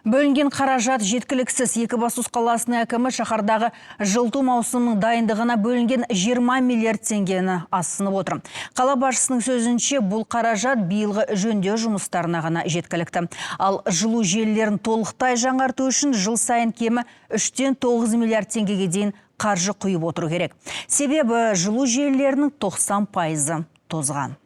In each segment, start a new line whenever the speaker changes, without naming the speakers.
Бөлінген қаражат жеткіліксіз. Екібастұз қаласының әкімі шаһардағы жылыту маусымының дайындығына бөлінген 20 миллиард теңгені азсынып отыр. Қала басшысының сөзінше, бұл қаражат биылғы жөндеу жұмыстарына ғана жеткілікті. Ал жылу желілерін толықтай жаңарту үшін жыл сайын кемі 3-тен 9 миллиард теңгеге дейін қаржы құйып отыру керек. Себебі жылу желілерінің 90 пайызы тозған.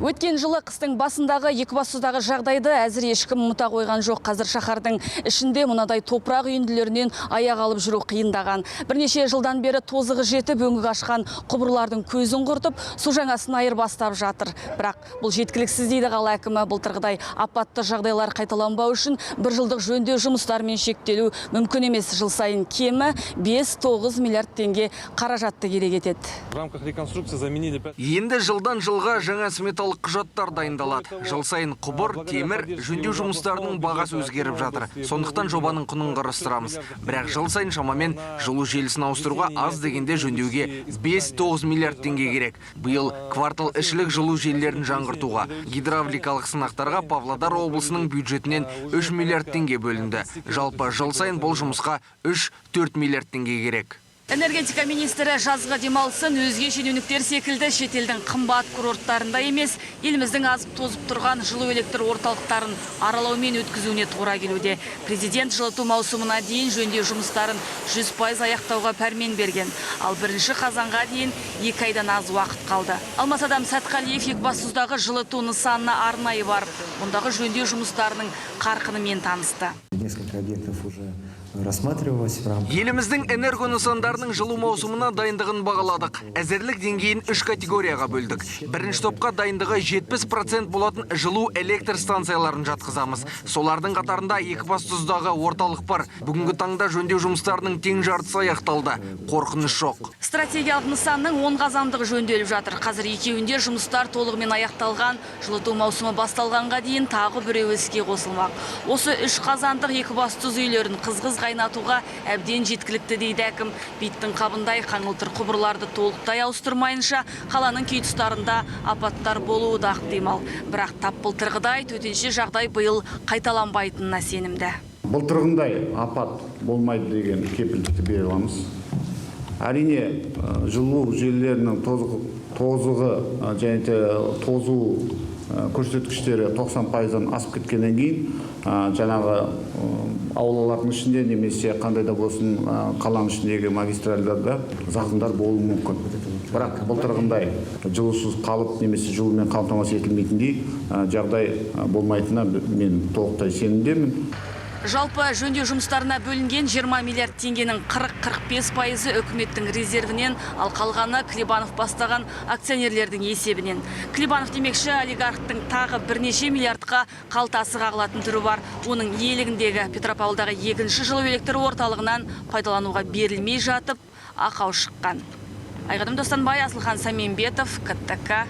Өткен жылы қыстың басындағы Екібастұздағы жағдайды әзір ешкім ұмыта қойған жоқ. Қазір шаһардың ішінде мынадай топырақ үйінділерінен аяқ алып жүру қиындаған. Бірнеше жылдан бері тозығы жетіп, өңі қашқан құбырлардың көзін құртып, су жаңасын айырбастап жатыр. Бірақ бұл жеткіліксіз, дейді қала әкімі. Былтырғыдай апатты жағдайлар қайталанбау үшін бір жылдық жөндеу жұмыстарымен шектелу мүмкін емес. Жыл сайын кемі 5-9 миллиард теңге қаражатты керек етеді.
В рамках реконструкции заменили
Енді жылдан жылға жаңа сметалық құжаттар дайындалады. Жыл сайын құбыр, темір, жөндеу жұмыстарының бағасы өзгеріп жатыр. Сондықтан жобаның құнын қарастырамыз. Бірақ жыл сайын шамамен жылу желісін ауыстыруға, аз дегенде жөндеуге 5-9 миллиард теңге керек. Биыл квартал ішілік жылу желілерін жаңғыртуға, гидравликалық сынақтарға Павлодар облысының бюджетінен 3 миллиард теңге бөлінді. Жалпы жыл сайын бұл жұмысқа 3-4 миллиард теңге керек.
Энергетика министрі жазғы демалысын өзге шенеуніктер секілді шетелдің қымбат курорттарында емес, еліміздің азып тозып тұрған жылу электр орталықтарын аралаумен өткізуіне тура келуде. Президент жылыту маусымына дейін жөндеу жұмыстарын 100% аяқтауға пәрмен берген. Ал 1 қазанға дейін 2 айдан аз уақыт қалды. Алмасадам Сәтқалиев Екібастұздағы жылыту нысанына арнайы барып, мұндағы жөндеу жұмыстарының қарқынымен танысты.
Несколько объектов уже рассматривалось в рамках
Еліміздің энерго нысандарының жылу маусымына дайындығын бағаладық. Әзірлік деңгейін үш категорияға бөлдік. Бірінші топқа дайындығы 70% болатын жылу электр станцияларын жатқызамыз. Солардың қатарында Екібастұздағы орталық бар. Бүгінгі таңда жөндеу жұмыстарының тең жартысы аяқталды. Қорқыныш жоқ.
Стратегиялық нысанның 10 қазандығы жөнделіп жатыр. Қазір екеуінде жұмыстар толығымен аяқталған. Жылыту маусымы басталғанға дейін тағы біреуі іске қосылмақ. Осы үш қазандық Екібастұз үйлерін қыз-қыз қайнатуға әбден жеткілікті, дейді әкім. Биттің қабындай қаңылтыр құбырларды толықтай ауыстырмайынша қаланың кей тұстарында апаттар болуы да ықтимал. Бірақ тап былтырғыдай төтенше жағдай биыл қайталанбайтынына сенімді.
Былтырғындай апат болмайды деген кепілдікті бере аламыз. Әрине, жылу желілерінің тозығы және де тозу көрсеткіштері 90 пайыздан асып кеткеннен кейін жаңағы аулалардың ішінде немесе қандай да болсын қаланың ішіндегі магистральдарда зақымдар болуы мүмкін. Бірақ былтырғындай жылусыз қалып немесе жылумен қамтамасыз етілмейтіндей жағдай болмайтынына мен толықтай сенімдемін.
Жалпы жөндеу жұмыстарына бөлінген 20 миллиард теңгенің 40-45 пайызы үкіметтің резервінен, ал қалғаны Клебанов бастаған акционерлердің есебінен. Клебанов демекші, олигархтың тағы бірнеше миллиардқа қалтасы қағылатын түрі бар. Оның иелігіндегі Петропавлдағы екінші жылу электр орталығынан пайдалануға берілмей жатып, ақау шыққан. Айғаным Достанбай, Асылхан Самимбетов, КТК.